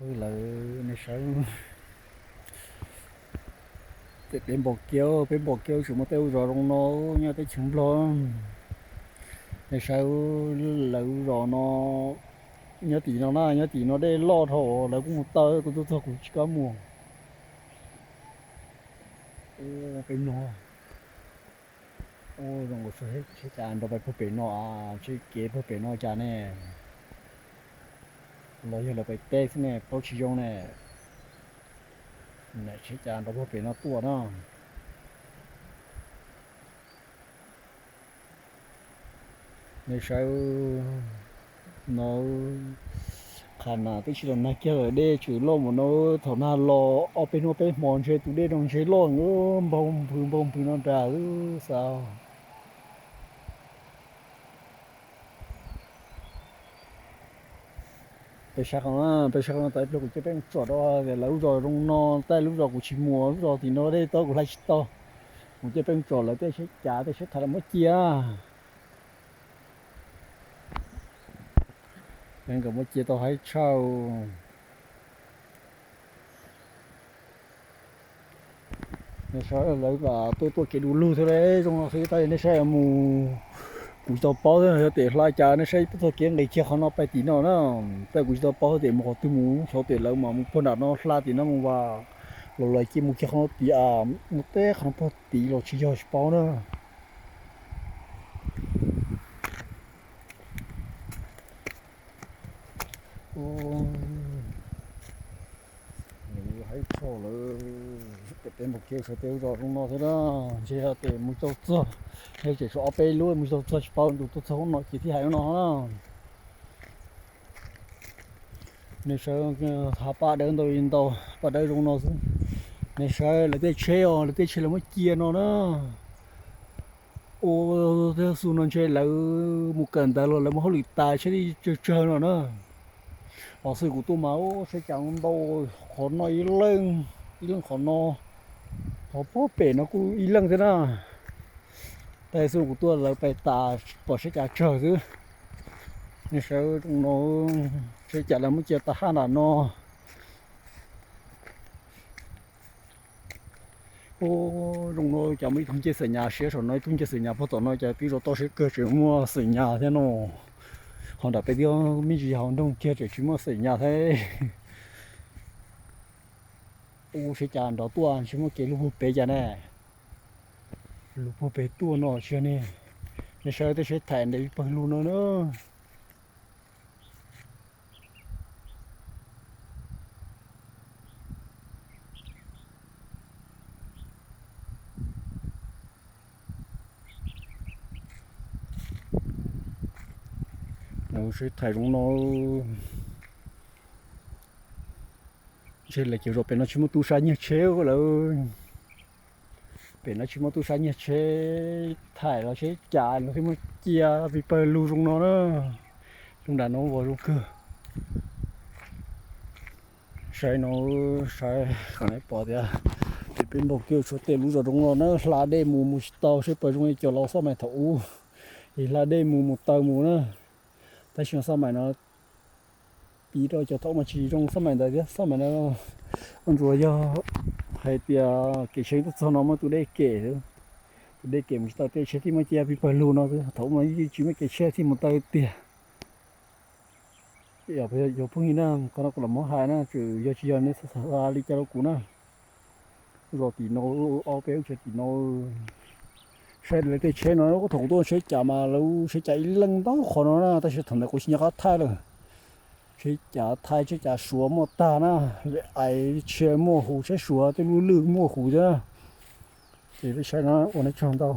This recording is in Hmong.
Lawv, nej saib, peb npaum kiag, peb npaum kiag tseem muaj tej lub zos zoo no nyob teb chaws Nplog. Nej saib, lawv lub zos no nyob tim no na, nyob tim no dej loj dhau, lawv kuj mus taw, kuv tuaj txog kuv tsis kam mus. Peb mloog, ua zoo nkaus seb cas nrov pais puag pem no, seb kev puag pem no cas ne, los yog lawv pais teb xwb ne, paub tsis zoo ne. Seb cas nrov puag pem no tuaj na. Nej saib no, qhov no twb tsis los nag kiag lawm, dej tseem loj mus no. Thaum nag los ob peb hnub peb hmo ntshe tus dej no ntshe loj npaug npws npaug npws no nrad xwb. Peb saib qhov, peb saib qhov no tas ib pliag kuv coj peb mus tsom rau lawv lub zos zoo no, tej lub zos kuv tsis mus, lub zos tim no dej tob kuv hla tsis tau. Kuv coj peb mus tsom lawv tej, seb cav tej, seb tham lawv muab cia. Nkawd muab cia tau haib tshaj. Nej saib lawv tuaj tuaj kev du lug thiab, zoo no xwb tab nej saib mus, kuv tsis tau paub thiab yog tias hla cas, nej saib tuaj txog kev nqis kiag qhov no pais tim no na. Tab kuv tsis tau paub tias mus qhov twg mus, xyov tias lawv mam mus puag nram no hla tim no mus vas, los lawv cia mus kiag qhov no tid, mus teb qhov no puag tid los tsis yog tsis paub na. Haib tshaj lawm, peb npaum kiag sawv tej lub zos zoo no thiab na. Ntshe yog tias mus tau txog, yog tseem tshuav ob peb lub mus tsis tau txog, tsis paub, ntu tuaj txog ub no ces thiaj hais ub no na. Nej saib, hav paj dawb ntau li ntau, paj dawb zoo no xwb. Nej saib lawv tej tsheb os, lawv tej tsheb lawv muab cia no na. Ua, tej xu no ntshe lawv mus kawm ntawv los lawv mus hauj lwm tas, tsheb li tsawg tsawg no na. Los xwb kuv tuaj mas seb cas ntau, qhov no ib leej, ib leej qhov no, qhov puag pem no kuj ib leej thiab na. Tej xu kuv tuaj lawv pais tas, pom seb cas tsawg xwb. Nej saib zoo no, seb cas lawv muab cia tag haj nram no. Ub, zoo no cas muaj ib tug ncej xeem nyas siab saum no, ib tug ncej xeem nyas puag tom no, cas twb zov toj siab kawg tseem muaj xeem nyas thiab no. Ho nram peb twb me ntsis hauv nroog kiag tseem tsis muaj xeem nyas thiab. Ub, seb cas nrov tuaj ntshe muaj kev lug puag pem cas ne. Lug puag pem tuaj no tsis yog ne. Nej saib tej seb thaim ntev pawg lug no na. Seb thaim zoo no. Ntshe lawv cov zos pem no tsis muaj tub sab nyiag tsheb lawm. Pem no tsis muaj tub sab nyiag tsheb, thaim los seb cas lawv thiaj muab cia pis pawg lug zoo no na. Zoo nram no vov zoo kawg. Saib no, saib qhov no pom tias, ces peb npau kiag tshuav tej lub zos zoo no na, hla dej mus mus tsis tau, seb puas zoo li cov laus xab mais thaum ub, es hla dej mus mus taw mus na. Tab sis no xab mais no pib rau cov thaum ub mas tsis zoo xab mais ntawd thiab, xab mais no ua ntsuas yog hais tias kev tsheb tuaj txog no muaj tus dej kem, tus dej kem mus tsis tau tej tsheb thiaj muab cia pis pawg lug no xwb, thaum ub mas yeej tsis muaj kev tsheb thiaj mus taw tiag. Yog phooj ywg na, qhov no kuv los muab hais na, tseem yog tsis yog nej xav li cas rau kuv na. Zos tim no, ob peb lub tsev tim no, saib lawv tej tsheb no, thaum kuv tuaj seb cas mas lawv seb cas ib leej ntau qhov no na, tab sis thaum ntawd kuv tsis nco qab thaij lawm. Seb cas thaij seb cas suav muaj tag na, ais tsheb muaj huv, tsheb suav tej lub lwj muaj huv thiab na. Ces peb saib no ua neej tsog ntau.